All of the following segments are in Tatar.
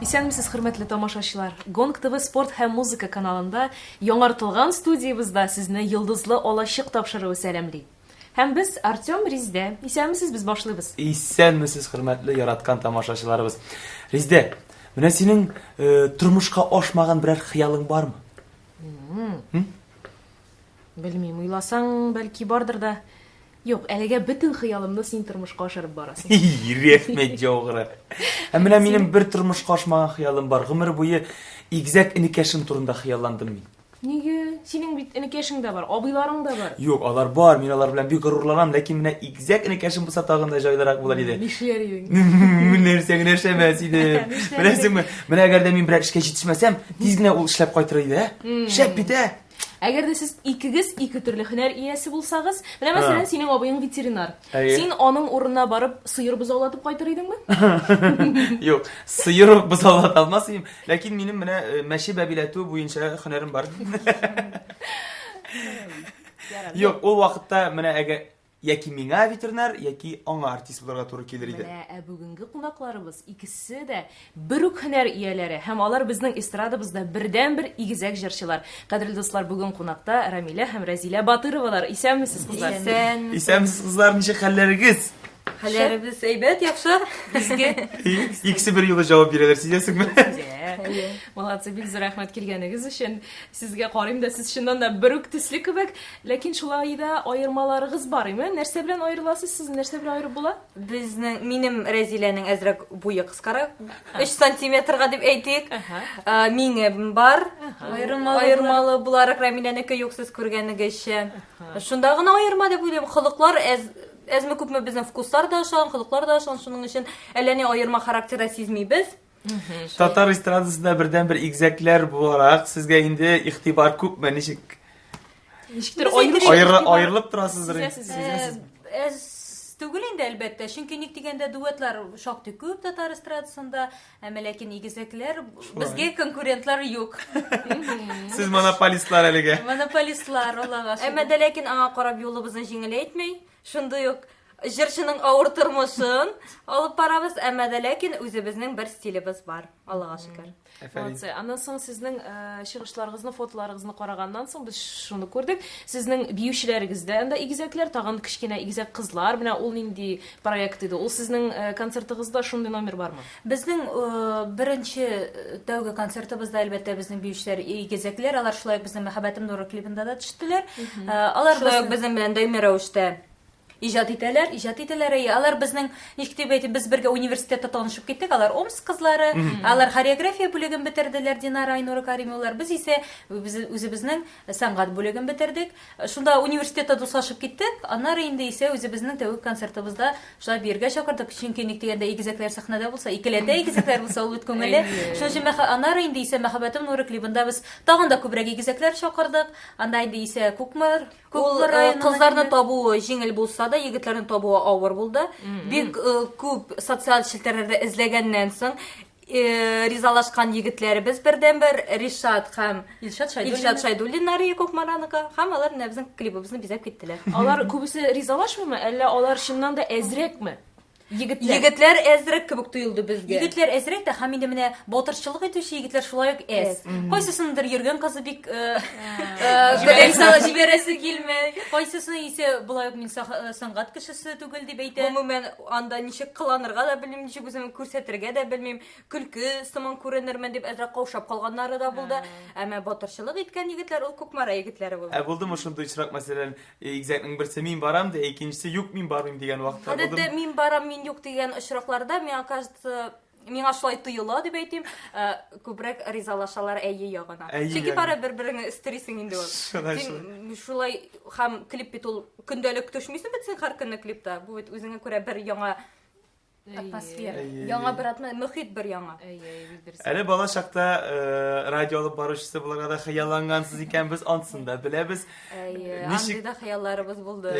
Исәнмесез, хөрмәтле тамашачылар! Гонг ТВ спорт һәм музыка каналында яңартылган студиябездә сезне Йолдызлы алачык тапшыруы сәламли. Һәм без Артем Риздә. Исәнмесез, без башлыйбыз. Исәнмесез, хөрмәтле яраткан тамашачыларыбыз. Риздә, менә синең э, тормышка ашмаган берәр хыялың бармы? Белмим, уйласаң, бәлки бардыр да. Юк, әлегә бөтен хыялымны син тормышка ашырып барасың. Рәхмәт җавгыры. Ә менә минем бер тормышка ашмаган хыялым бар. Гомер буе игезәк энекәшем турында хыялландым мин. Нигә? Синең бит энекәшең дә бар, абыйларың да бар. Юк, алар бар, мин алар белән бик горурланам, ләкин менә игезәк энекәшем булса тагын да җайлырак булыр иде. Нишләр идең? Нәрсә генә эшләмәс идем. Беләсеңме, менә әгәр дә мин берәр эшкә җитешмәсәм, тиз генә ул эшләп кайтыр иде, ә? Шәп бит, ә? Әгәр дә сез икегез ике төрле һөнәр иясе булсагыз, менә мәсәлән, синең абыең ветеринар. Син аның урынына барып сыер бозаулатып кайтыр идеңме? Юк, сыер ук бозаулата алмас идем, ләкин минем менә э, мәче бәбиләтү буенча һөнәрем бар. Юк, ул вакытта менә әгәр Яки миңа ветеринар, яки аңа артист булырга туры килер иде. Менә ә бүгенге кунакларыбыз икесе дә бер үк һөнәр ияләре һәм алар безнең эстрадабызда бердәнбер игезәк җырчылар. Кадерле дуслар, бүген кунакта Рамилә һәм Рәзилә Батыровалар. Исәнмесез, кызлар. Исәнмесез. Исәнмесез, кызлар, ничек хәлләрегез? Хәлләребез әйбәт, яхшы. Безгә. Икесе бер юлы җавап бирәләр, сизәсеңме? Молодцы, бик зур рәхмәт килгәнегез өчен. Сезгә карыйм да, сез чыннан да бер үк төсле кебек. Ләкин шулай да аермаларыгыз бар, име? Нәрсә белән аерыласыз сез? Нәрсә белән аерып була? Безнең, минем Рәзиләнең әзрәк буе кыскарак, 3 сантиметрга дип әйтик. Миңе бар. Аермалы, аермалы буларак Рәмиләнеке юк, сез күргәнегезчә. Шунда гына аерма дип уйлыйм. Холыклар әз әзме күпме безнең вкуслар да ошаган, холыклар да ошаган, шуның өчен әллә ни аерма характерда сизмибез. Татар эстрадасында бердәнбер игезәкләр буларак сезгә инде игътибар күпме, ничек? Ничектер аерылып торасыздыр. Сизәсез. Әз түгел инде, әлбәттә. Чөнки ник дигәндә дуэтлар шактый күп татар эстрадасында, әмма ләкин игезәкләр безгә конкурентлар юк. Сез монополистлар әлегә. Монополистлар, Аллага шөкер. Әмма дә ләкин аңа карап юлыбызны җиңеләйтми. Шундый ук җырчының авыр тормышын алып барабыз, әмма дә ләкин үзебезнең бер стилебез бар, Аллага шөкер. Молодцы. Аннан соң сезнең э, чыгышларыгызны, фотоларыгызны караганнан соң без шуны күрдек. Сезнең биючеләрегез дә анда игезәкләр, тагын кечкенә игезәк кызлар. Менә ул нинди проект иде? Ул сезнең э, концертыгызда шундый номер бармы? Безнең э, беренче тәүге концертыбызда, әлбәттә, безнең биючеләр игезәкләр, алар шулай ук безнең Мәхәббәтем нуры клибында да төштеләр. Алар шулай ук безнең белән даими рәвештә Иҗат итәләр, иҗат итәләр, әйе. Алар безнең, ничек дип әйтим, без бергә университетта танышып киттек. Алар Омск кызлары, алар хореография бүлеген бетерделәр, Динара, Айнура Каримовалар. Без исә үзебезнең сәнгать бүлеген бетердек. Шунда университетта дуслашып киттек. Аннары инде исә үзебезнең тәүге концертыбызда шулай биергә чакырдык. Чөнки ник дигәндә игезәкләр сәхнәдә булса, икеләтә игезәкләр булса, ул бит күңелле. Шуның өчен аннары инде исә Мәхәббәтем нуры клибында без тагын да күбрәк игезәкләр чакырдык. Анда инде исә Кукмар Ул э, кызларны табуы җиңел булса да, егетләрне табуы авыр булды. Бик э, күп социаль челтәрләрдә эзләгәннән соң э, ризалашкан егетләребез бердәнбер Ришат һәм Илшат Шайдуллин. Илшат Шайдуллиннар Кукмараныкы һәм алар менә безнең клибыбызны бизәп киттеләр. Алар күбесе ризалашмыймы, әллә алар чыннан да әзрәкме? Егетләр. Егетләр әзрәк кебек тоелды безгә. Егетләр әзрәк тә һәм инде менә батырчылык итүче егетләр шулай ук әз. Кайсысындыр йөргән кызы бик э, э, җибәрәсе килми. Кайсысы исә болай ук мин э, сәнгать кешесе түгел дип әйтә. Гомумән, анда ничек кыланырга да белмим, ничек үземне күрсәтергә дә белмим. Көлке сыман күренермен дип әзрәк каушап калганнары да булды. Әмма батырчылык иткән егетләр ул Кукмара егетләре булды. Ә булдымы шундый очрак, мәсәлән, Игезәкнең берсе мин барам ди, икенчесе юк мин бармыйм дигән вакытлар булды. Гадәттә мин барам, мин юк дигән очракларда, миңа кажется, миңа шулай тоела дип әйтим, э, күбрәк ризалашалар әйе ягына. Чөнки бары бер-береңне өстерисең инде ул. Шулай, шулай. Шулай һәм клип бит ул көндәлек төшмисең бит син һәр көнне клипта. Бу бит үзеңә күрә бер яңа атмосфера. Яңа бер атма, мөхит бер яңа. Әле бала чакта э, радио алып баручысы булырга да хыяллангансыз икән, без ансын да беләбез. Әйе, андый да хыялларыбыз булды.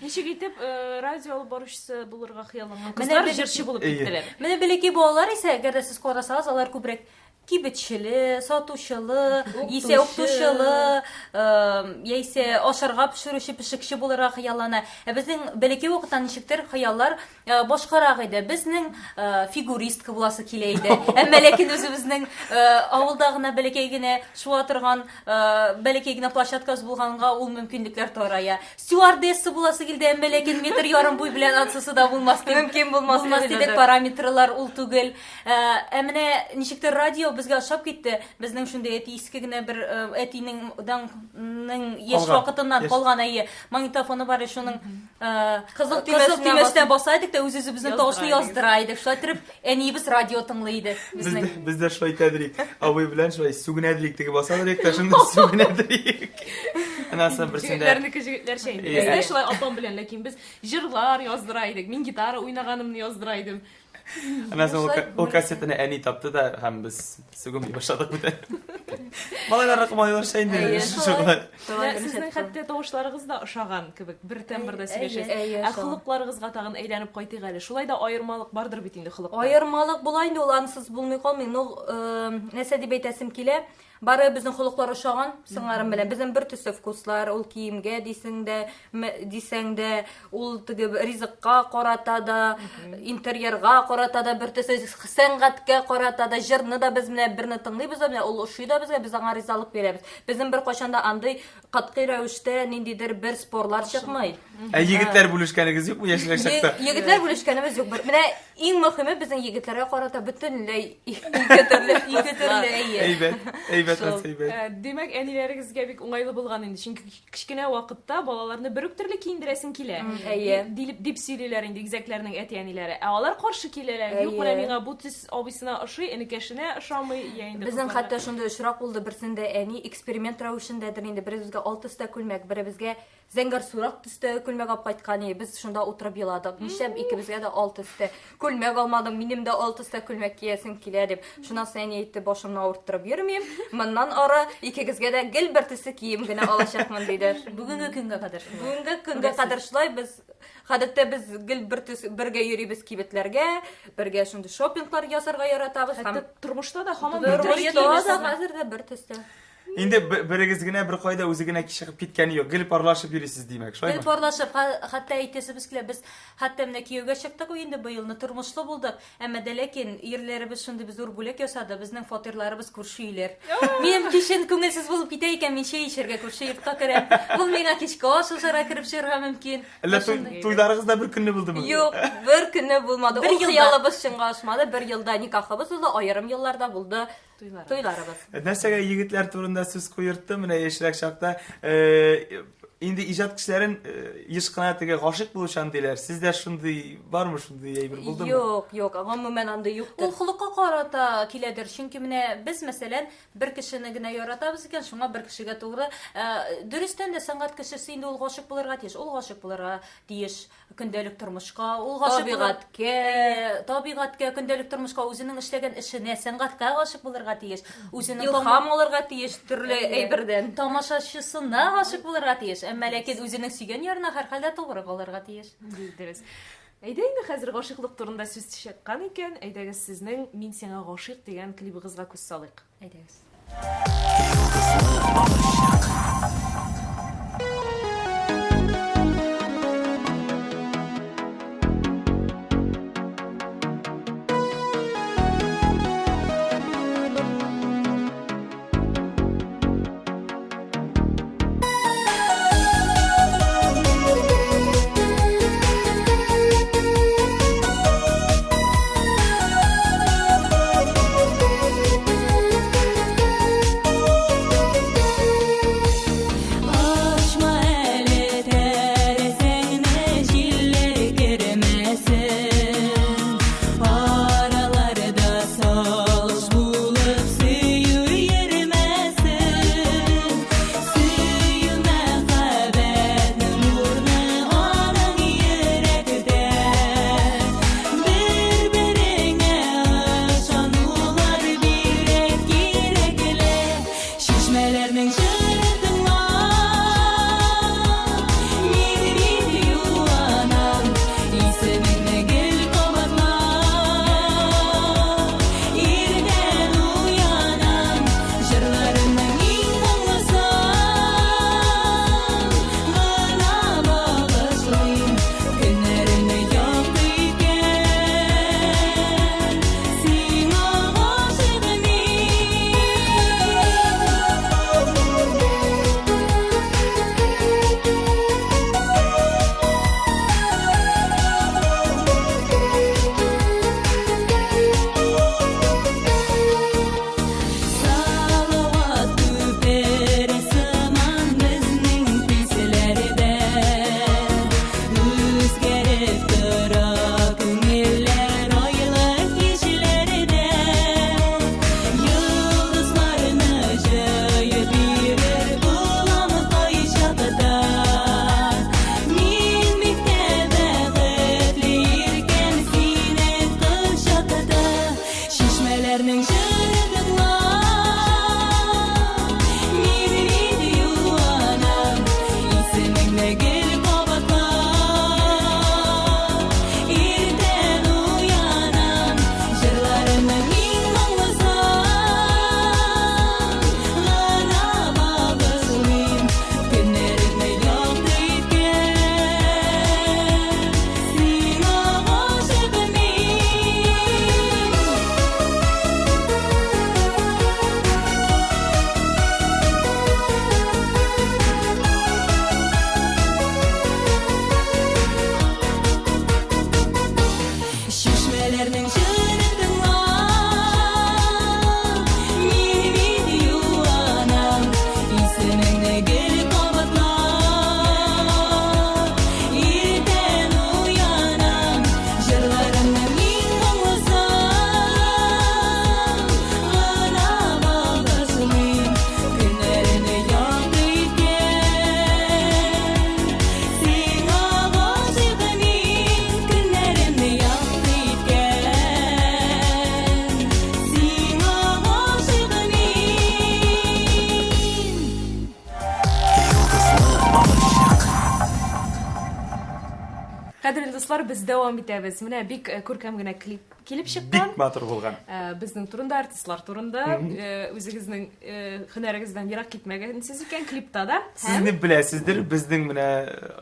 Ничек итеп э, радио алып баручысы булырга хыялланган кызлар җырчы булып киттеләр? Менә бәләкәй балалар исә, әгәр дә сез карасагыз, алар күбрәк кибетчеле, сатучылы, исә укытучылы, яисә ашарга пешерүче пешекче булырга хыяллана. Ә безнең бәләкәй вакыттан ничектер хыяллар башкарак иде. Безнең фигуристка буласы килә иде. Әмма ләкин үзебезнең авылда гына бәләкәй генә шуа торган бәләкәй генә площадкабыз булганга ул мөмкинлекләр тарая. Стюардесса буласы килде, әмма ләкин метр ярым буй белән ансысы да булмас дип. Мөмкин булмас булмас дидек, параметрлар ул түгел. Ә менә ничектер радио безгә ошап китте. Безнең шундый әти иске генә бер әтинең яшь вакытыннан калган әйе магнитофоны бар, шуның кызыл төймәсенә баса идек тә үз-үзебезнең тавышны яздыра идек. Шулай итеп, әниебез радио тыңлый иде безнең. Без дә шулай итә идек. Абый белән шулай сүгенә идек, теге баса идек тә шунда сүгенә идек. Анасы берсендә. Егетләрнеке җегетләрчә инде. Без дә шулай апам белән, ләкин без җырлар яздыра идек. Мин гитара уйнаганымны яздыра идем. Аннан соң ул кассетаны әни тапты да һәм без сүгенми башладык бүтән. Малайларныкы малайларча инде. Шулай. Сезнең хәтта тавышларыгыз да ошаган кебек, бер тембрда сөйләшәсез. Ә холыкларыгызга тагын әйләнеп кайтыйк әле. Шулай да аермалык бардыр бит инде холыкта. Аермалык була инде ул, ансыз булмый калмый. Ну, нәрсә дип әйтәсем килә? Бары безнең холыклар ошаган сыңарым белән. Безнең бер төсле вкуслар, ул киемгә дисең дә, дисәң дә, ул теге ризыкка карата да, интерьерга карата да бер төсле, сәнгатькә карата да, җырны да без менә берне тыңлыйбыз да, менә ул ошый да безгә, без аңа ризалык бирәбез. Безнең беркайчан да андый катгый рәвештә ниндидер бер спорлар чыкмый. Ә егетләр бүлешкәнегез юкмы яшьрәк чакта? Егетләр бүлешкәнебез юк. Менә иң мөһиме безнең егетләргә карата бөтенләй ике төрле, ике төрле, әйе. Әйбәт, әйбәт, әйбәт. Э, димәк, әниләрегезгә бик уңайлы булган инде, чөнки кечкенә вакытта балаларны бер үк төрле киендерәсең килә. Әйе. Дип, дип сөйлиләр инде игезәкләрнең әти-әниләре. Ә алар каршы киләләр. Юк, менә миңа бу төс абыйсына ошый, энекәшенә ошамый, я инде. Безнең хәтта шундый очрак булды, берсендә әни эксперимент рәвешендәдер инде, беребезгә ал төстә күлмәк, беребезгә Зәңгәрсурак төстәге күлмәк алып кайткан иде. Без шунда утырып еладык. Нишләп икебезгә дә ал төстә күлмәк алмадың, минем дә ал төстә күлмәк киясем килә дип. Шуннан соң әни әйтте, башымны авырттырып йөрмим, моннан ары икегезгә дә гел бер төсле кием генә алачакмын, диде. Бүгенге көнгә кадәр шулай. Бүгенге көнгә кадәр шулай. Без гадәттә без гел бер төс бергә йөрибез кибетләргә, бергә шундый шопинглар ясарга яратабыз һәм тормышта да һаман бер төрле тормышта да хәзер дә бер төстә. Инде берегез генә бер кайда үзе генә чыгып киткәне юк. Гел парлашып йөрисез, димәк, шулаймы? Гел парлашып, хәтта әйтәсебез килә, без хәтта менә кияүгә чыктык инде быелны, тормышлы булдык. Әмма дә ләкин ирләребез шундый зур бүләк ясады, безнең фатирларыбыз күрше өйләр. Минем кичен күңелсез булып китә икән, мин чәй эчәргә күрше йортка керәм. Ул миңа кичке аш ашарга кереп чыгарга мөмкин. Әллә туйларыгыз да бер көнне булдымы? Юк, бер көнне булмады. Ул хыялыбыз чынга ашмады. Бер елда никахыбыз булды, аерым елларда булды. Туйларыбыз. Нәрсәгә егетләр турында сүз куертты, менә яшьрәк чакта инде иҗат кешеләрен еш кына теге гашыйк булучан диләр. Сездә шундый бармы, шундый әйбер булдымы? Юк, юк, гомумән андый юктыр. Ул холыкка карата киләдер, чөнки менә без, мәсәлән, бер кешене генә яратабыз икән, шуңа бер кешегә тугры. Дөрестән дә сәнгать кешесе инде ул гашыйк булырга тиеш, ул гашыйк булырга тиеш. Көндәлек тормышка, ул гашыйк табигатькә, табигатькә, көндәлек тормышка, үзенең эшләгән эшенә, сәнгатькә гашыйк булырга тиеш, үзенең илһам алырга тиеш төрле әйбердән, тамашачысына гашыйк булырга тиеш, әмма ләкин үзенең сөйгән ярына һәрхәлдә тугры калырга тиеш. Дөрес. Әйдә инде хәзер гашыйклык турында сүз чыккан икән, әйдәгез сезнең Мин сиңа гашыйк дигән клибыгызга күз салыйк. Әйдәгез. Йолдызлы балачак. гел кабатлап. Иртән уянам, җырларымның иң моңлысын гына багышлыйм, көннәрне якты иткән. Сиңа гашыйк мин, көннәремне якты иткән. Сиңа гашыйк мин. Йолдызлы алачык. Кадерле дуслар, без дәвам итәбез. Менә бик күркәм генә клип килеп чыккан. Бик матур булган. Безнең турында, артистлар турында, үзегезнең һөнәрегездән ерак китмәгәнсез икән клипта да. Сез инде беләсездер, безнең менә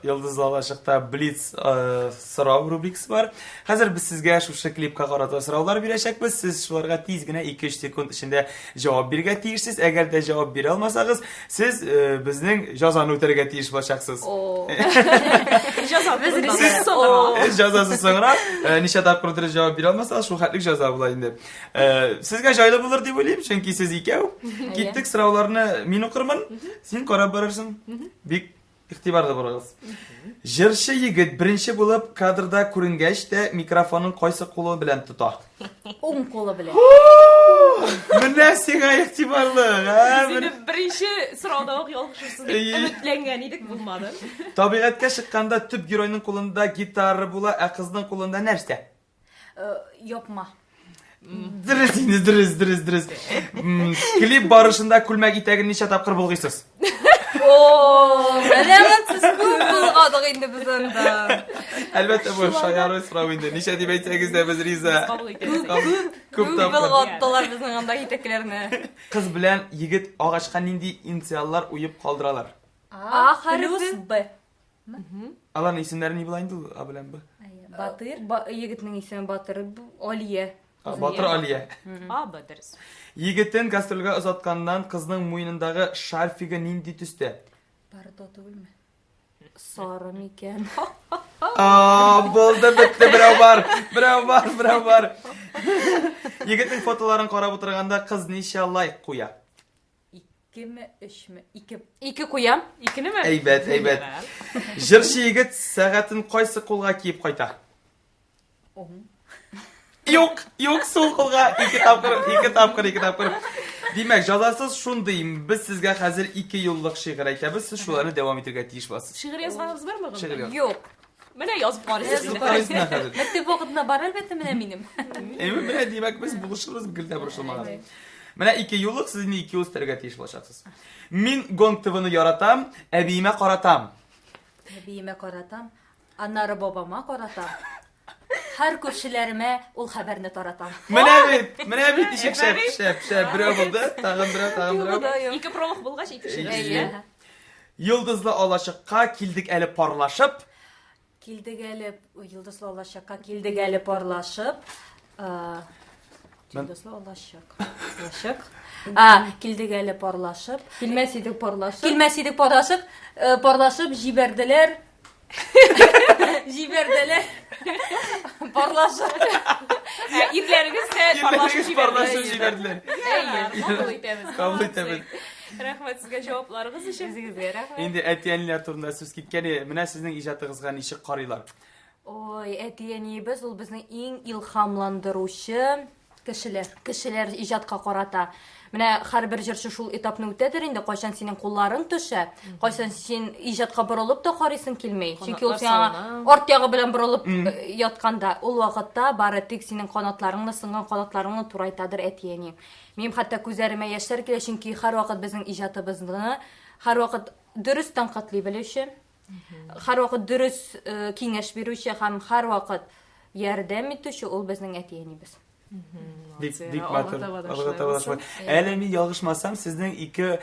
Йолдызлы алачыкта Блиц сорау рубрикасы бар. Хәзер без сезгә шушы клипка карата сораулар бирәчәкбез. Сез шуларга тиз генә 2-3 секунд эчендә җавап бирергә тиешсез. Әгәр дә җавап бирә алмасагыз, сез безнең җазаны үтәргә тиеш булачаксыз. Җаза соңрак. Җазасы соңрак. Ничә тапкыр дөрес җавап бирә алмасагыз, шул хәтлек җаза була инде. Сезгә җайлы булыр дип уйлыйм, чөнки сез икәү. Киттек, сорауларны мин укырмын, син карап барырсың. Бик игътибарлы булыгыз. Җырчы егет беренче булып кадрда күренгәч тә микрофонын кайсы кулы белән тота? Уң кулы белән. Менә сиңа игътибарлы, ә? Без инде беренче сорауда ук ялгышырсыз дип өметләнгән идек, булмады. Табигатькә чыкканда төп геройның кулында гитара була, ә кызның кулында нәрсә? Япма. Дөрес инде, дөрес, дөрес, дөрес. Клип барышында күлмәк итәген ничә тапкыр болгыйсыз? О, менә монсыз күп болгадык инде без анда. Әлбәттә, бу шаяру сорау инде. Ничә дип әйтсәгез дә без риза. Кабул итәбез. Күп Күп тапкыр. болгаттылар безнең анда итәкләрне. Кыз белән егет агачка нинди инициаллар уеп калдыралар? А хәрефе. Плюс Б. Аларның исемнәре ни була инде ул А белән Б? Батыр. Егетнең исеме Батыр, Алия. Батыр Алия. А, Б дөрес. Егетен гастрольгә озатканнан кызның муенындагы шарфигы нинди төстә? Бордо түгелме? Сары микән? А, булды, бетте, берәү бар. Берәү бар, берәү бар. Егетнең фотоларын карап утырганда кыз ничә лайк куя? Икеме, өчме? Ике. Ике куям. Икенеме? Әйбәт, әйбәт. Җырчы егет сәгатен кайсы кулга киеп кайта? Уң. Юк, юк, сул кулга. Ике тапкыр, ике тапкыр, ике тапкыр. Димәк, җазасыз шундый. Без сезгә хәзер ике юллык шигырь әйтәбез, сез шуларны дәвам итәргә тиеш буласыз. Шигырь язганыгыз бармы? Шигырь яз. Юк. Менә язып карыйсыз инде. Карыйсыз менә хәзер. Мәктәп вакытында бар әлбәттә менә минем. Әйе, менә димәк, без булышырбыз, гел дә борчылмагыз. Менә ике юллык, сез инде ике юл өстәргә тиеш булачаксыз. Мин Гонг ТВны яратам, әбиемә каратам. Әбиемә каратам, аннары бабама каратам. Һәр күршеләремә ул хәбәрне таратам. Менә бит, менә бит ничек шәп, шәп, шәп. Берәү булды, тагын берәү, тагын берәү. Ике промах булгач, ике шигырь. Әйе. Йолдызлы алачыкка килдек әле парлашып. Килдек әле йолдызлы алачыкка, килдек әле парлашып. Йолдызлы алачык. Алачык. А, килдек әле парлашып. Килмәс идек парлашып. Килмәс идек парлашып, парлашып җибәрделәр. Җибәрделәр. Парлашып. Ирләрегез дә парлашып Парлашып җибәрделәр. Әйе, кабул итәбез. Кабул итәбез. Рәхмәт сезгә җавапларыгыз өчен. Үзегезгә рәхмәт. Инде әти-әниләр турында сүз киткән, менә сезнең иҗатыгызга ничек карыйлар? Ой, әти-әниебез ул безнең иң илһамландыручы кешеләр. Кешеләр иҗатка карата. Менә һәрбер җырчы шул этапны үтәдер инде, кайчан синең кулларың төшә, кайчан син иҗатка борылып та карыйсың килми. Чөнки ул сиңа арт ягы белән борылып ятканда, ул вакытта бары тик синең канатларыңны, сынган канатларыңны турайтадыр әти-әни. Минем хәтта күзләремә яшьләр килә, чөнки һәрвакыт безнең иҗатыбызны һәрвакыт дөрес тәнкыйтьли белүче, һәрвакыт дөрес киңәш бирүче һәм һәрвакыт ярдәм итүче ул безнең әти-әнибез. Бик, бик матур. Алга таба да шулай. Әле мин ялгышмасам, сезнең ике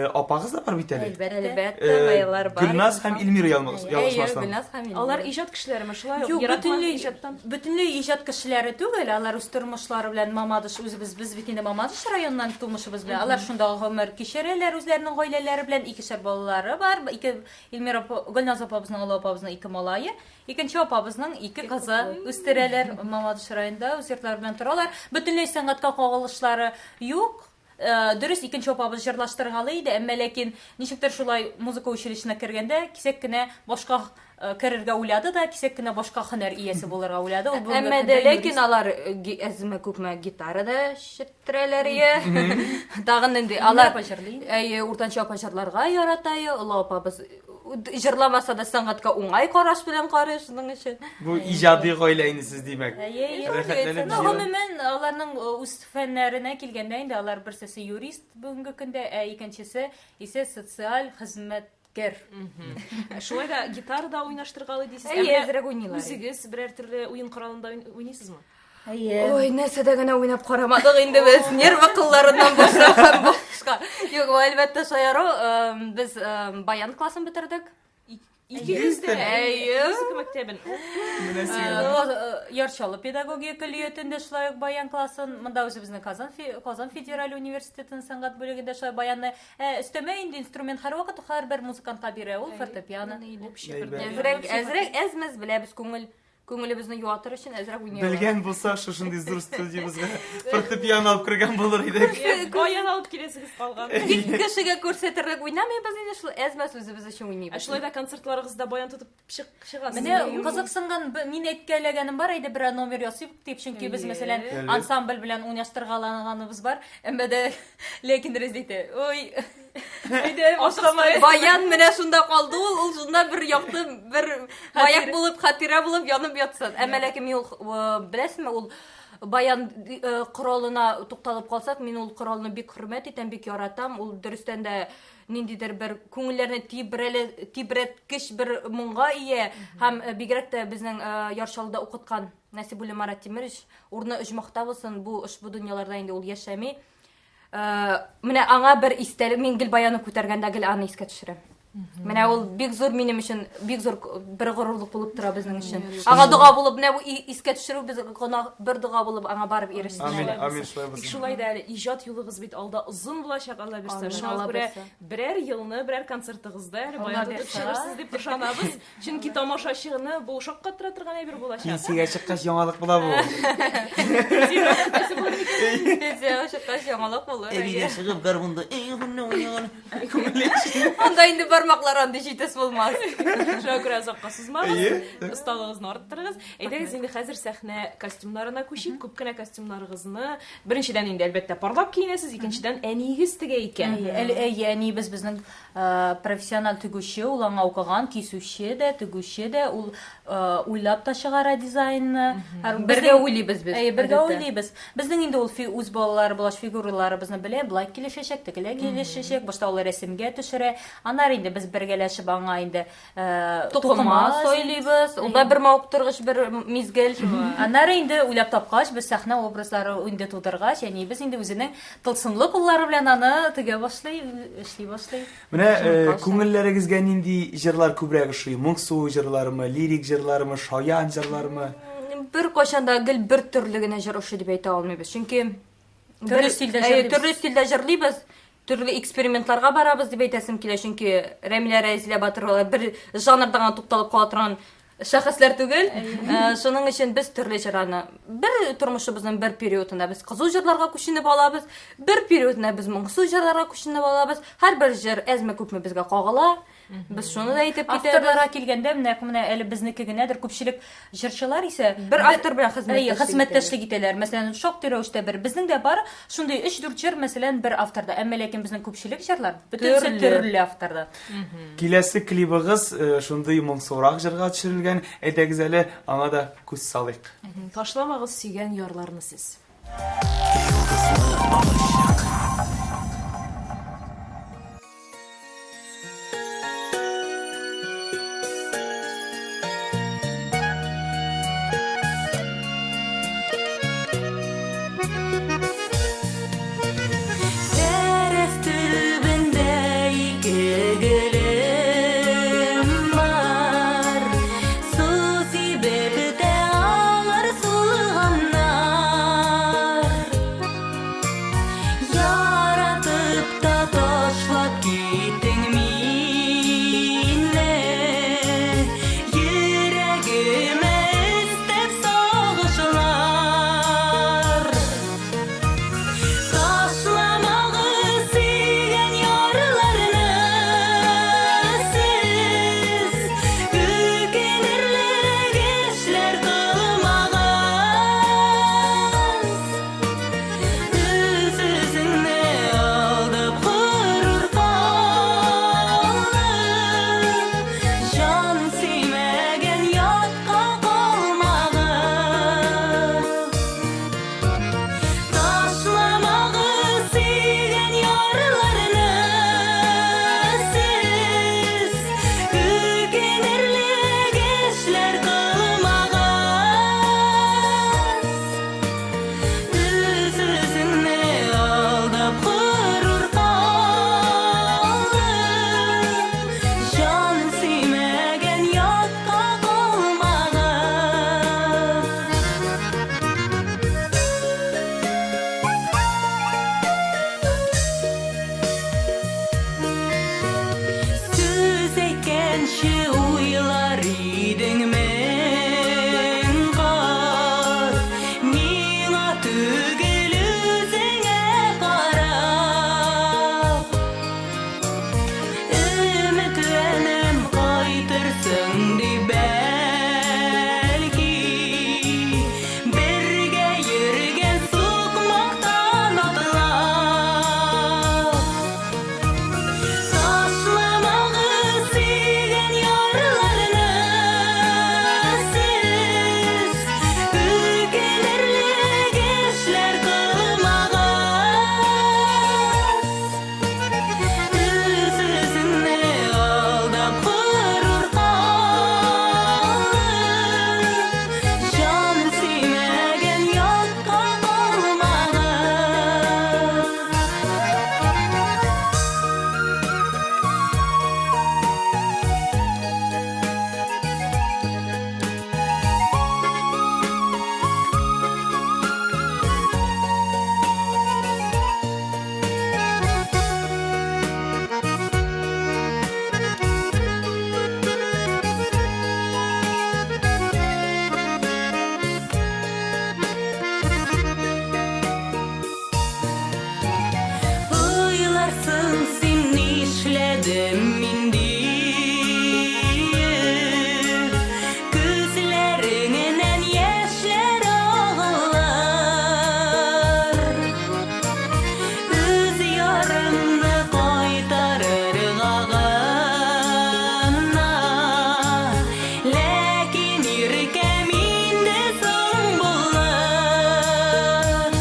апагыз да бар бит әле. Әлбәттә, алар бар. Гөлназ һәм Эльмира ялгышмасам. Гөлназ һәм Эльмира. Алар иҗат кешеләреме шулай ук? Юк, бөтенләй иҗаттан. Бөтенләй иҗат кешеләре түгел, алар үз тормышлары белән Мамадыш, үзебез без бит инде Мамадыш районыннан тумышыбыз белән. Алар шунда гомер кичерәләр үзләренең гаиләләре белән, икешәр балалары бар. Ике Эльмира апа, Гөлназ апабызның, олы апабызның ике малае. Икенче апабызның ике кызы үстерәләр Мамадыш районында, үз йортлары белән торалар. Бөтенләй сәнгатькә кагылышлары юк. Дөрес, икенче апабыз җырлаштыргалый иде, әмма ләкин ничектер шулай музыка училищесына кергәндә кисәк кенә башка керергә уйлады да, кисәк кенә башка һөнәр иясе булырга уйлады. Ул бүгенге Әмма дә көндә ләкин юрист. алар әзме-күпме гитарада чирттерәләр ие. Тагын нинди алар апа җырлый. Әйе, уртанчы апа җырларга ярата ие, олы апабыз җырламаса да сәнгатькә уңай караш белән карый, шуның өчен. Бу иҗади гаилә инде сез, димәк. Әйе, әйе. Рәхәтләнеп Ну, җыела. гомумән, аларның үз фәннәренә килгәндә инде алар берсесе юрист бүгенге көндә, ә икенчесе исә социаль хезмәткәр. Шулай да гитарада уйнаштыргалый дисез. Әйе, Ә менә әзрәк уйныйлар. Үзегез берәр төрле уен коралында уйныйсызмы? Әйе. Ой, нәрсәдә генә уйнап карамадык инде без, нервы кылларыннан башлап һәм башка. Юк, бу әлбәттә шаяру. Без баян классын бетердек. Икегез дә. Әйе. Музыка мәктәбен. Менә сиңа. Яр Чаллы педагогия көллиятендә шулай ук баян классын, монда үзебезнең Казан федераль университетының сәнгать бүлегендә шулай баянны. Өстәмә инде инструмент һәрвакыт һәрбер музыкантка бирә, ул фортепиано. Әзрәк, әзрәк, әз-мәз беләбез, күңелебезне юатыр өчен әзрәк уйный алабыз. Белгән булса, шушындый зур студиябезгә фортепиано алып кергән булыр идек. Баян алып киләсегез калган. Тик кешегә күрсәтерлек уйнамыйбыз инде, шул әз-мәз үзебез өчен Ә уйныйбыз. шулай да концертларыгызда баян тотып чыгасыз. Менә кызыксынган мин әйткәләгәнем бар, әйдә берәр номер ясыйк дип, чөнки без, мәсәлән, Әйе. ансамбль белән уйнаштыргаланганыбыз бар. Әмма дә ләкин Рәзил әйтә, ой, әйдә башламай. Баян менә шунда калды ул, ул шунда бер якты, бер маяк булып, хатирә булып янып ятсын. Әмма ләкин мин ул, беләсезме, ул баян коралына тукталып калсак, мин ул коралны бик хөрмәт итәм, бик яратам. Ул дөрестән дә ниндидер бер күңелләрне тибрәткеч бер моңга ия. Һәм бигрәк тә безнең Яр Чаллыда укыткан Насибуллин Марат Тимирович, урыны оҗмахта булсын, бу ошбу дөньяларда инде ул яшәми. Менә аңа бер истәлек, мин гел баяны күтәргәндә гел аны искә төшерәм. Менә ул бик зур минем өчен, бик зур бер горурлык булып тора безнең өчен. Аңа дога булып, менә бу искә төшерү без гына бер дога булып аңа барып ирешсен. Амин, Шулай амин, булсын. шулай Тик булсын. шулай да әле иҗат юлыгыз бит алда озын булачак, Алла бирсә. Амин, Шуңа Алла күрә бирсә. берәр елны, берәр концертыгызда әле Алла баян тотып бирсә. чыгырсыз дип ышанабыз. Чөнки тамашачыны бу шаккатыра торган әйбер булачак. Пенсиягә чыккач яңалык була бу. Пенсиягә чыккач яңалык булыр. Әбигә чыгып гармунда эй гүнне уйнаган. Анда инде бармаклар андый җитез булмас. Шуңа күрә озакка сузмагыз, Әйе. осталыгызны арттырыгыз. Әйдәгез инде хәзер сәхнә костюмнарына күчик. Күп кенә костюмнарыгызны беренчедән инде әлбәттә парлап киенәсез, икенчедән әниегез тегә икән. Әйе, әле әйе, әниебез безнең профессиональ тегүче, ул аңа укыган, кисүче дә, тегүче дә, ул уйлап та чыгара дизайнны. Һәр- Бергә безнең- уйлыйбыз без. Әйе, бергә гадәттә. уйлыйбыз. Безнең инде ул үз балалары булгач фигураларыбызны белә, болай килешәчәк, тегеләй килешәчәк. Башта ул рәсемгә төшерә. Аннары инде без бергәләшеп аңа инде Тукыма сайлыйбыз. Ул да бер мавыктыргыч бер мизгел. Аннары инде уйлап тапкач, без сәхнә образлары инде тудыргач, әниебез инде үзенең тылсымлы куллары белән аны тегә башлый, эшли башлый. Менә күңелләрегезгә нинди җырлар күбрәк ошый? Моңсу җырлармы, лирик җырлармы, шаян җырлармы? Бер кайчан да гел бер төрле генә җыр ошый дип әйтә алмыйбыз. Чөнки Төрле стильдә җырлыйбыз. Төрле стильдә җырлыйбыз, төрле экспериментларга барабыз дип әйтәсем килә, чөнки Рәмилә Рәзилә Батыровалар бер жанрда гына тукталып кала торган шәхесләр түгел. Шуның өчен без төрле җырларны бер тормышыбызның бер периодында без кызу җырларга күченеп алабыз, бер периодында без моңсу җырларга күченеп алабыз. Һәрбер җыр әзме-күпме безгә кагыла. Без шуны да әйтеп китәбез. Авторларга килгәндә, менә әле безнеке генәдер, күпчелек җырчылар исә бер автор белән хезмәттәшлек, хезмәттәшлек итәләр. Мәсәлән, шактый рәвештә бер. Безнең дә бар шундый 3-4 җыр, мәсәлән, бер авторда. Әмма ләкин безнең күпчелек җырлар бөтенесе төрле авторда. Киләсе клибыгыз шундый моңсурак җырга төшерелгән. Әйдәгез әле, аңа да күз салыйк. Ташламагыз сөйгән ярларны сез. Йолдызлы алачык. Тәрәз төбендә ике гөлем бар. Су сибеп тә алар сулганнар. Сөйдем мин диеп, Күзләреңнән яшьләр агылар. Үз ярыңны кайтарырга гына, Ләкин иркәм инде соң булыр.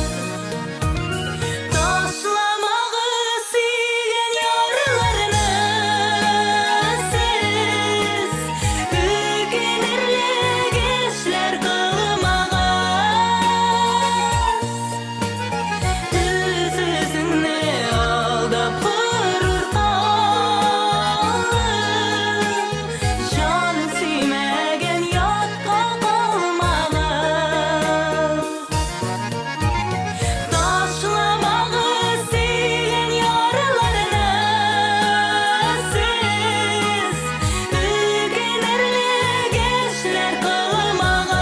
Ташламагыз сөйгән ярларны сез, Үкенерлек эшләр кылмагыз. Үз-үзеңне алдап горур калып, Җан сөймәгән ятка калмагыз. Ташламагыз сөйгән ярларны сез, Үкенерлек эшләр кылмагыз.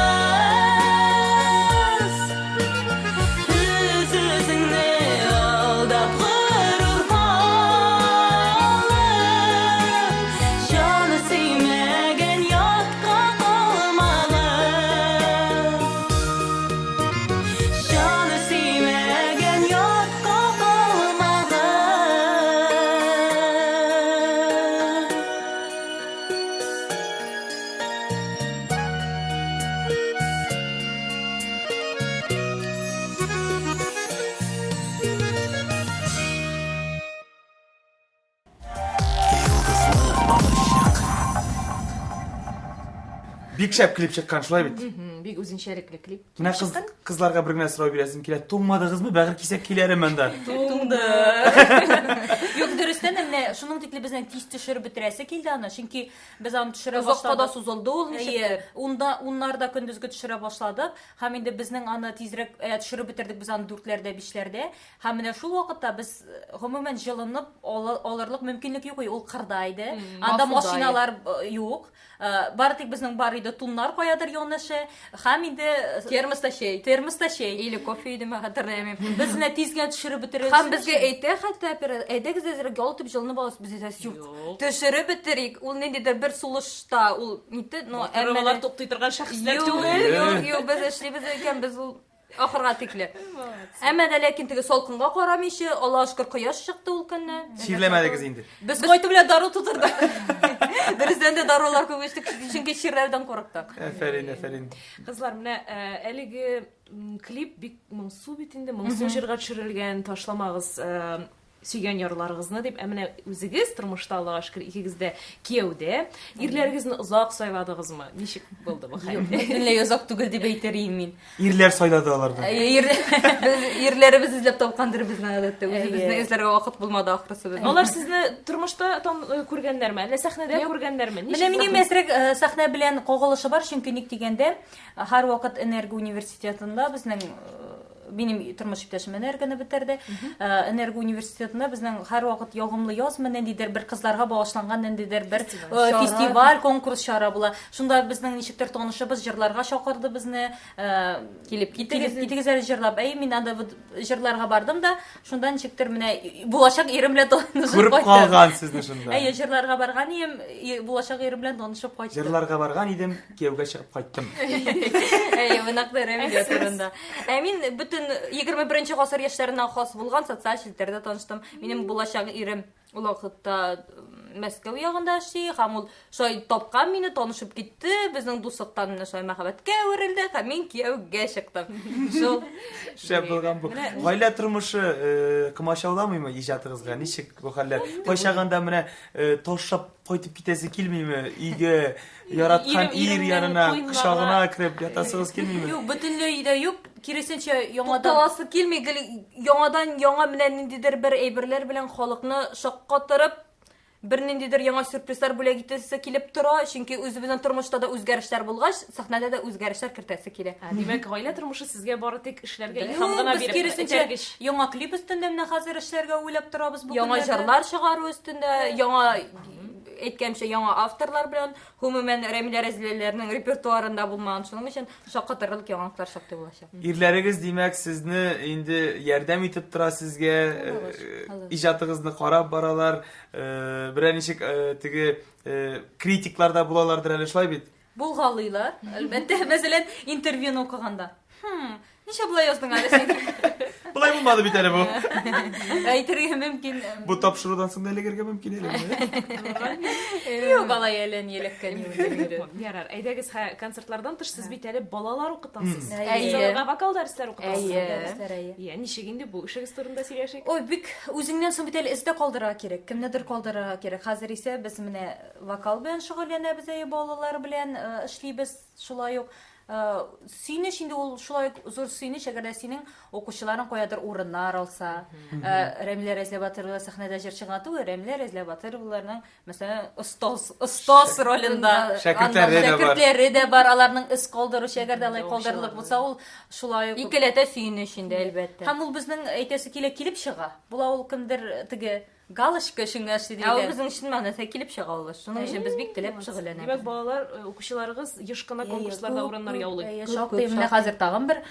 Үз-үзеңне алдап горур калып, Җан сөймәгән ятка калмагыз. Җан сөймәгән ятка калмагыз. Бик шәп клип чыккан, шулай бит? Бик үзенчәлекле клип. Менә кыз, кызларга бер генә сорау бирәсем килә. Туңмадыгызмы? Бәгырь кисәк киләре монда. Туңды. Юк, дөрестән дә менә шуның тикле безнең тиз төшереп бетерәсе килде аны, чөнки без аны төшерә Озакка да башладык. сузылды ул Әйе, ничектер. унда уннарда көндезге төшерә башладык һәм инде безнең аны тизрәк төшереп бетердек без аны дүртләрдә, бишләрдә. Һәм менә шул вакытта без гомумән җылынып алырлык мөмкинлек юк, ул кырда иде. Анда машиналар юк. Бары тик безнең бар иде туннар каядыр янәшә. Һәм инде термоста чәй. Термоста чәй. Или кофе идеме, хәтерләмим. Без менә тиз генә төшереп бетерербез. Һәм безгә әйтә хәтта оператор, әйдәгез әзрәк ял итеп җылынып алабыз. Без әйтәбез, юк. Төшереп бетерик. Ул ниндидер бер сулышта ул нитте, но әмма алар туктый торган шәхесләр түгел. Юк, юк, без эшлибез икән, без ул Ахырга тикле. Әмма дә ләкин теге салкынга карамыйча, Аллаһ шөкер, кояш чыкты ул көнне. Чирләмәдегез инде. Без кайту белән дару тутырдык. Дөрестән дә дарулар күп эчтек, чөнки чирләүдән курыктык. Афәрин, афәрин. Кызлар, менә әлеге клип бик моңсу бит инде, моңсу җырга төшерелгән, ташламагыз сөйгән ярларыгызны дип, ә менә үзегез тормышта, Аллага шөкер, икегез дә кияүдә. Ирләрегезне озак сайладыгызмы? Ничек булды бу хәл? Юк, бөтенләй озак түгел дип әйтер идем мин. Ирләр сайлады аларны. Без ирләребез эзләп тапкандыр безне гадәттә. Үзебезне эзләргә вакыт булмады ахрысы безнең. Алар сезне тормышта күргәннәрме, әллә сәхнәдә күргәннәрме? Менә минем әзрәк сәхнә белән кагылышы бар, чөнки ник дигәндә, һәрвакыт Энерго университетында безнең минем тормыш иптәшем энергоны бетерде. Энерго университетында безнең һәрвакыт ягымлы язмы ниндидер бер кызларга багышланган ниндидер бер фестиваль, конкурс чара була. Шунда безнең ничектер танышыбыз җырларга чакырды безне. Килеп китегез. Китегез әле җырлап. Әй, мин анда җырларга бардым да, шунда ничектер менә булачак ирем белән танышып Күреп кайттым. калган сезне шунда. Әйе, җырларга барган идем, булачак ирем белән танышып кайттым. Җырларга барган идем, кияүгә чыгып кайттым. Әйе, бу нәкъ Рәмилә турында. Ә мин бөтен 21 гасыр яшьләренә хас булган социаль челтәрдә таныштым. Минем булачак ирем ул вакытта Мәскәү ягында эшли һәм ул шулай тапкан мине, танышып китте. Безнең дуслыктан менә шулай мәхәббәткә әверелде һәм мин кияүгә чыктым. Шул. Шәп булган бу. Гаилә тормышы комачауламыймы иҗатыгызга? Ничек бу хәлләр? Кайчагында менә ташлап кайтып китәсе килмиме өйгә? Яраткан ир янына, кочагына кереп ятасыгыз килмиме? Юк, бөтенләй дә юк. Киресенчә, яңадан Тукталасы килми, гел яңадан яңа менә ниндидер бер әйберләр белән халыкны шаккатырып, бер ниндидер яңа сюрпризлар бүләк итәсе килеп тора, чөнки үзебезнең тормышта да үзгәрешләр булгач, сәхнәдә дә үзгәрешләр кертәсе килә. Димәк, гаилә тормышы сезгә бары тик эшләргә илһам гына Без биреп, киресенчә, этәргеч. яңа клип өстендә менә хәзер эшләргә уйлап торабыз бу Яңа көннәрдә. җырлар чыгару өстендә, яңа әйткәнчә, яңа авторлар белән, гомумән, Рәмилә Рәзиләләрнең репертуарында булмаган, шуның өчен шаккатырлык яңалыклар шактый булачак. Ирләрегез, димәк, сезне инде ярдәм итеп тора сезгә, иҗатыгызны карап баралар, берәр ничек теге критиклар да булалардыр әле, шулай бит? Булгалыйлар, әлбәттә. Мәсәлән, интервьюны укыганда. Хм, ничә болай яздың әле син? Болай булмады бит әле бу. Әйтергә мөмкин. Бу тапшырудан соң да эләгергә мөмкин әле. Юк, алай әле ни эләккән юк инде. Ярар, әйдәгез, хә, концертлардан тыш сез бит әле балалар укытасыз. Әйе. Сез аларга вокал дәресләре укытасыз. Әйе. Дәресләр, әйе. Иә, ничек инде бу эшегез турында сөйләшик? Ой, бик үзеңнән соң бит әле эз дә калдырырга кирәк, кемнедер калдырырга кирәк. Хәзер исә без менә вокал белән шөгыльләнәбез, әйе, балалар белән эшлибез шулай ук. Сөенеч инде ул шулай ук зур сөенеч, әгәр дә синең укучыларың каядыр урыннар алса. Рәмилә Рәзләбатырова сәхнәдә җырчы гына түгел, Рәмилә Рәзләбатыроваларның, мәсәлән, остаз, остаз ролендә. Шәкертләре дә бар. Шәкертләре дә бар, аларның эз калдыручы, әгәр дә алай калдырырлык булса, ул шулай ук. Икеләтә сөенеч инде, әлбәттә. Һәм ул безнең әйтәсе килә, килеп чыга. Була ул кемдер теге Галочка өчен генә эшли Ә ул дигән. безнең чын мәгънәсендә килеп чыга ул эш. Шуның өчен без бик теләп шөгыльләнәбез. Димәк, балалар, э, укучыларыгыз еш кына конкурсларда урыннар яулый. Әйе, Күп, шактый. күп, Менә шактый. хәзер тагын бер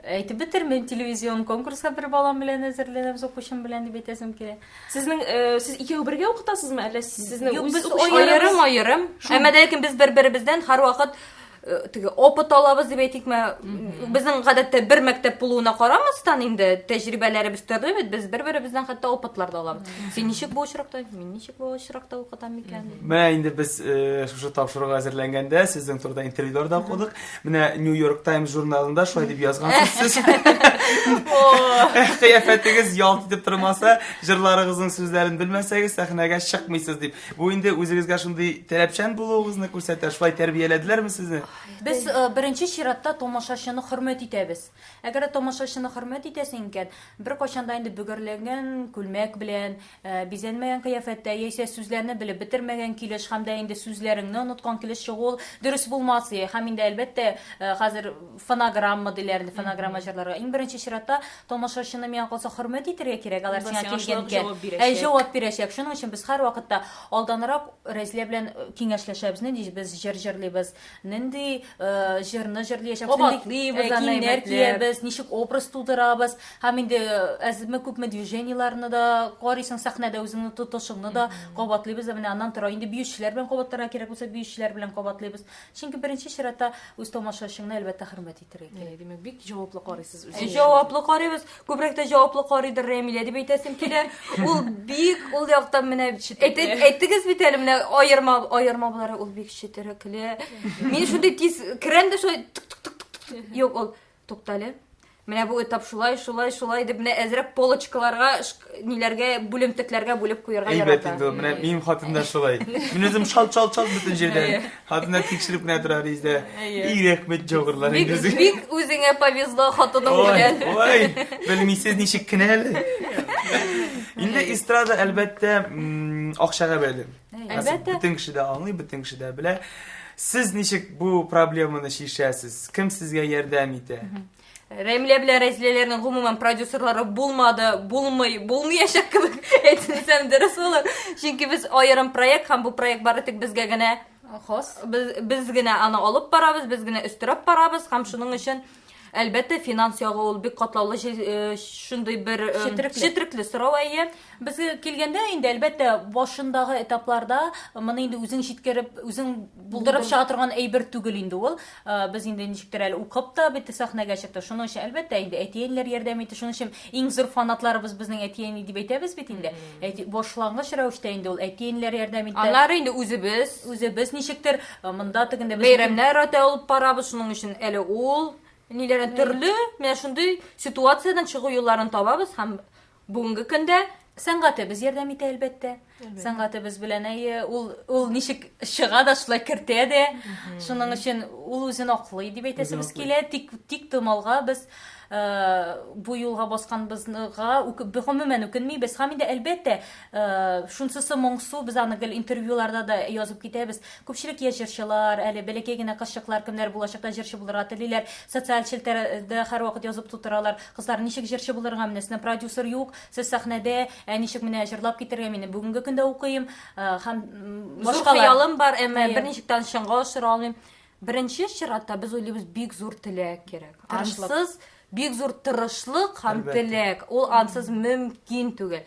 әйтеп бетермим, телевизион конкурска бер балам белән әзерләнәбез, укучым белән дип әйтәсем килә. Сезнең э, сез икәү бергә укытасызмы, әллә сезнең Юк, үз без укучыларыгыз? Аерым, аерым. Әмма дә ләкин без бер-беребездән һәрвакыт э, теге опыт алабыз дип әйтикме. Безнең гадәттә бер мәктәп булуына карамастан инде тәҗрибәләребез төрле бит, без бер-беребездән хәтта опытлар да алабыз. Син ничек бу очракта, мин ничек бу очракта укытам икән? Менә инде без э, шушы тапшыруга әзерләнгәндә сезнең турыда интервьюлар да укыдык. Менә New York Times журналында шулай дип язгансыз сез. Кыяфәтегез ялт итеп тормаса, җырларыгызның сүзләрен белмәсәгез, сәхнәгә чыкмыйсыз дип. Бу инде үзегезгә шундый таләпчән булуыгызны күрсәтә. Шулай тәрбияләделәрме сезне? Без э, беренче чиратта тамашачыны хөрмәт итәбез. Әгәр дә тамашачыны хөрмәт итәсең икән, беркайчан да инде бөгәрләнгән күлмәк белән, э, бизәнмәгән кыяфәттә яисә сүзләрне белеп бетермәгән килеш һәм дә инде сүзләреңне оныткан килеш чыгу ул дөрес булмас. Э, Һәм инде әлбәттә, э, хәзер фонограмма диләр инде, фонограмма җырларга. Иң беренче чиратта тамашачыны миңа калса хөрмәт итәргә кирәк, алар Ул да сиңа сиңа килгән шулай ук икән. җавап бирәчәк. Ә, җавап бирәчәк. Шуның өчен без һәрвакытта алданрак Рәзилә белән э, киңәшләшәбез, нинди без җыр җырлыйбыз, нинди э, җырны җырлыячакбыз, нинди Кабатлыйбыз э, аны киемнәр әйбәтләп. киябез, ничек образ тудырабыз. Һәм инде э, әзме күпме движениеләрне дә карыйсың сәхнәдә үзеңне тотышыңны да кабатлыйбыз да менә аннан тора. Инде биючеләр белән кабатларга кирәк булса, биючеләр белән кабатлыйбыз. Чөнки беренче чиратта үз тамашачыңны әлбәттә хөрмәт итәргә кирәк. Әйе, димәк, бик җаваплы карыйсыз үзегезгә. Җаваплы карыйбыз. Күбрәк тә җаваплы карыйдыр Рәмилә дип әйтәсем килә. Ул бик ул яктан менә әйттегез бит әле менә аерма аерма буларак ул бик четерекле. Мин шундый тиз керәм дә шулай тык тык тык тык тык. Юк, ул туктале. Менә бу этап шулай, шулай, шулай дип менә әзрәк полочкаларга, ниләргә, бүлемтекләргә бүлеп куярга Әйбәт ярата. инде ул. Менә минем хатын да шулай. Мин үзем шалт-шалт-шалт бөтен җирдән. Хатын да тикшереп кенә тора Ризә. И рәхмәт җогырлар Бик, инде үзегез. бик үзеңә повезло хатының Ой, белән. ой, белмисез ничек кенә әле. Инде эстрада, әлбәттә, акчага бәйле. Әлбәттә. Бөтен кеше дә аңлый, бөтен кеше дә белә. Сез ничек бу проблеманы чишәсез? Кем сезгә ярдәм итә? Рәмилә белән Рәзиләләрнең гомумән продюсерлары булмады, булмый, булмаячак кебек әйтсәм дөрес булыр. Чөнки без аерым проект һәм бу проект бары тик безгә генә хас. Без, без генә аны алып барабыз, без генә өстерәп барабыз һәм шуның өчен әлбәттә финанс ягы ул бик катлаулы шундый бер четрекле, четрекле сорау әйе. Безгә килгәндә инде әлбәттә башындагы этапларда моны инде үзең җиткереп, үзең булдырып чыга торган әйбер түгел инде ул. Без инде ничектер әле укып та бит сәхнәгә чыктык. Шуның өчен әлбәттә инде әти-әниләр ярдәм итте. Шуның өчен иң зур фанатларыбыз безнең әти-әни дип әйтәбез бит инде. Әти башлангыч рәвештә инде ул әти-әниләр ярдәм итте. Аннары инде үзебез, үзебез ничектер монда тегендә без бәйрәмнәр ата алып барабыз. Шуның өчен әле ул ниләрен төрле менә шундый ситуациядән чыгу юлларын табабыз һәм бүгенге көндә сәнгатебез ярдәм итә әлбәттә. Сәнгатебез белән әйе, ул ул ничек чыга да шулай кертә дә. Шуның өчен ул үзен аклый дип әйтәсебез килә. Тик тик томалга без. бу юлга басканбызга гомумән үкенмибез. Һәм инде, әлбәттә, шунсысы моңсу, без аны гел интервьюларда да язып китәбез. Күпчелек яшь җырчылар, әле бәләкәй генә кызчыклар, кемнәр булачакта җырчы булырга телиләр, социаль челтәрдә һәрвакыт язып тутыралар. Кызлар, ничек җырчы булырга, менә сезнең продюсер юк, сез сәхнәдә, ә ничек менә җырлап китәргә, мин бүгенге көндә укыйм, һәм башкалар. Зур хыялым бар, әмма берничек тә аны чынга ашыра алмыйм. Беренче чиратта без уйлыйбыз, бик зур теләк кирәк. Ансыз бик зур тырышлык һәм теләк. Ул ансыз мөмкин түгел.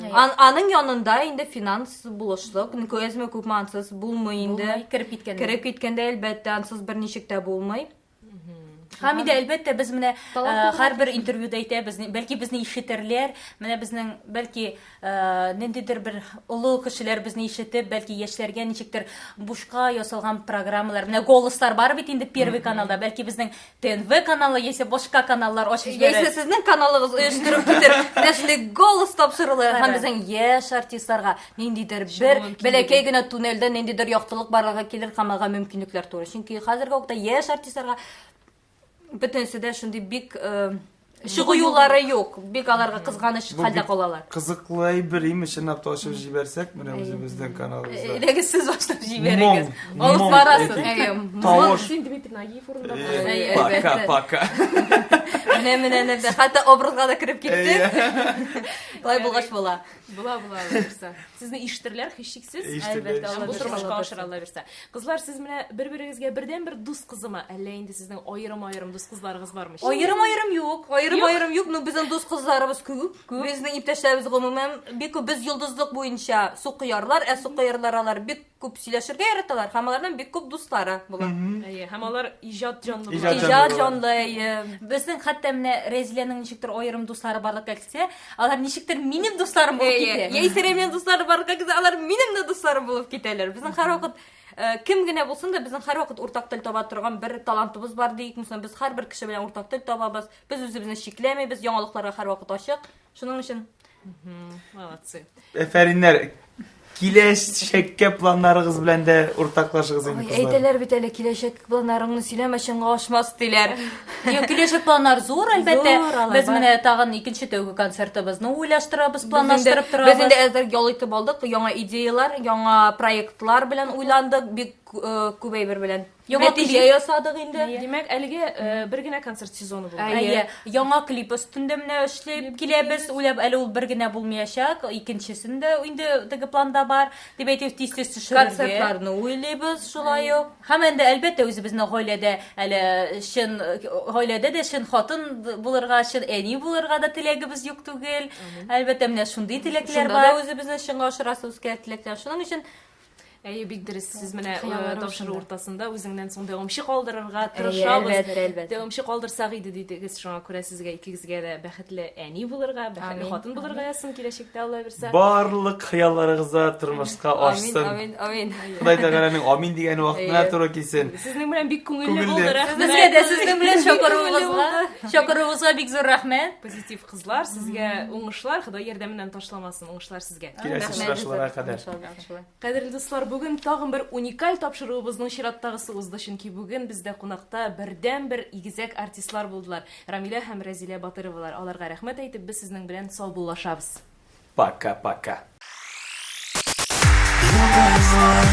Ан, аның янында инде финанс булышлык, әзме күпме ансыз булмый инде. Кереп киткәндә. Кереп киткәндә әлбәттә ансыз берничек тә булмый. Һәм инде әлбәттә без менә һәрбер интервьюда әйтәбез, бәлки безне ишетерләр, менә безнең бәлки ниндидер бер олы кешеләр безне ишетеп, бәлки яшьләргә ничектер бушка ясалган программалар, менә голослар бар бит инде Первый каналда, бәлки безнең ТНВ каналы яисә башка каналлар ачып җибәрер. Яисә сезнең каналыгыз оештырып китер, менә шундый голос тапшырулар һәм безнең яшь артистларга ниндидер бер бәләкәй генә туннельдә ниндидер яктылык барлыкка килер һәм аларга мөмкинлекләр туыр. Чөнки хәзерге вакытта яшь артистларга бөтенесе дә шундый бик э, чыгу юллары юк. Бик аларга кызганыч хәлдә калалар. Кызыклы әйбер имеш, чынлап та ачып җибәрсәк, менә үзебезнең каналыбызда. Әйдәгез сез башлап җибәрегез. Алып барасыз. Тавыш. Син Дмитрий Нагиев урынында. Пока, пока. Менә менә нәрсә, хәтта образга да кереп киттек. Болай булгач була. Була, була, Алла бирсә. Сезне ишетерләр, һичшиксез. Ишетерләр. Һәм бу тормышка ашыр, Алла бирсә. Кызлар, сез менә бер-берегезгә бердәнбер дус кызымы, әллә инде сезнең аерым-аерым дус кызларыгыз бармы? Аерым-аерым юк. Аерым-аерым юк, но безнең дус кызларыбыз күп. Безнең иптәшләребез гомумән бик күп. Без йолдызлык буенча сукоярлар, ә сукоярлар алар бик күп сөйләшергә яраталар һәм аларның бик күп дуслары була. Әйе, һәм алар иҗат җанлы була. Иҗат җанлы, әйе. Безнең хәтта менә Рәзиләнең ничектер аерым дуслары барлыкка килсә, алар ничектер минем дусларым булып китә. Яисә Рәмиләнең дуслары барлыкка килсә, алар минем дә дусларым булып китәләр. Безнең һәрвакыт э, кем генә булсын да, безнең һәрвакыт уртак тел таба торган бер талантыбыз бар диик, мисал, без һәрбер кеше белән уртак тел табабыз. Без үзебезне чикләмибез, яңалыкларга һәрвакыт ачык. Шуның өчен Молодцы. Әфәриннәр. Киләчәккә планнарыгыз белән дә уртаклашыгыз инде, кызлар. Әйтәләр бит әле, киләчәк планнарыңны сөйләмә, чынга ашмас диләр. Юк, киләчәк планнар зур, әлбәттә. Зур, Без менә тагын икенче тәүге концертыбызны уйлаштырабыз, планлаштырып торабыз. Без инде әзер ял итеп алдык, яңа идеялар, яңа проектлар белән уйландык, бик э, күп әйбер белән. Яңа Нәтиҗә клип. ясадык инде. Димәк, әлегә э, бер генә концерт сезоны булды. Әйе, яңа клип өстендә менә эшләп киләбез. Уйлап, әле ул бер генә булмаячак, икенчесен дә инде теге планда бар, дип әйтик, тиз-тиз төшерергә. Концертларны уйлыйбыз шулай ук. Һәм инде әлбәттә үзебезнең гаиләдә әле чын гаиләдә дә чын хатын булырга, чын әни булырга да теләгебез юк түгел. Әлбәттә, менә шундый теләкләр Шунда да бар. үзебезне чынга ашырасыбыз килә теләкләр. Шуның өчен Әйе, бик дөрес. Сез менә э, Хыялларым тапшыру шунда. уртасында үзеңнән соң дәвамчы калдырырга тырышабыз. әлбәттә, әлбәттә. Дәвамчы калдырсак иде дидегез. Шуңа күрә сезгә икегезгә дә бәхетле әни булырга, бәхетле Амин. хатын булырга язсын киләчәктә, Алла бирсә. Барлык хыялларыгыз да тормышка Амин, ашсын. амин, амин. Ходай Тәгаләнең амин дигән вакытына Әйе. туры килсен. Сезнең белән бик күңелле Күңелле. булды. Рәхмәт. Безгә дә сезнең белән Бик күңелле чакыруыгызга, булды. чакыруыгызга бик зур рәхмәт. Позитив кызлар, сезгә уңышлар, Ходай ярдәменнән ташламасын. Уңышлар сезгә. Киләсе очрашуларга кадәр. Кадерле дуслар, бүген тагын бер уникаль тапшыруыбызның чираттагысы узды, чөнки бүген бездә кунакта бердәнбер игезәк артистлар булдылар. Рамилә һәм Рәзилә Батыровалар. Аларга рәхмәт әйтеп, без сезнең белән саубуллашабыз. Пока-пока. Йолдызлы.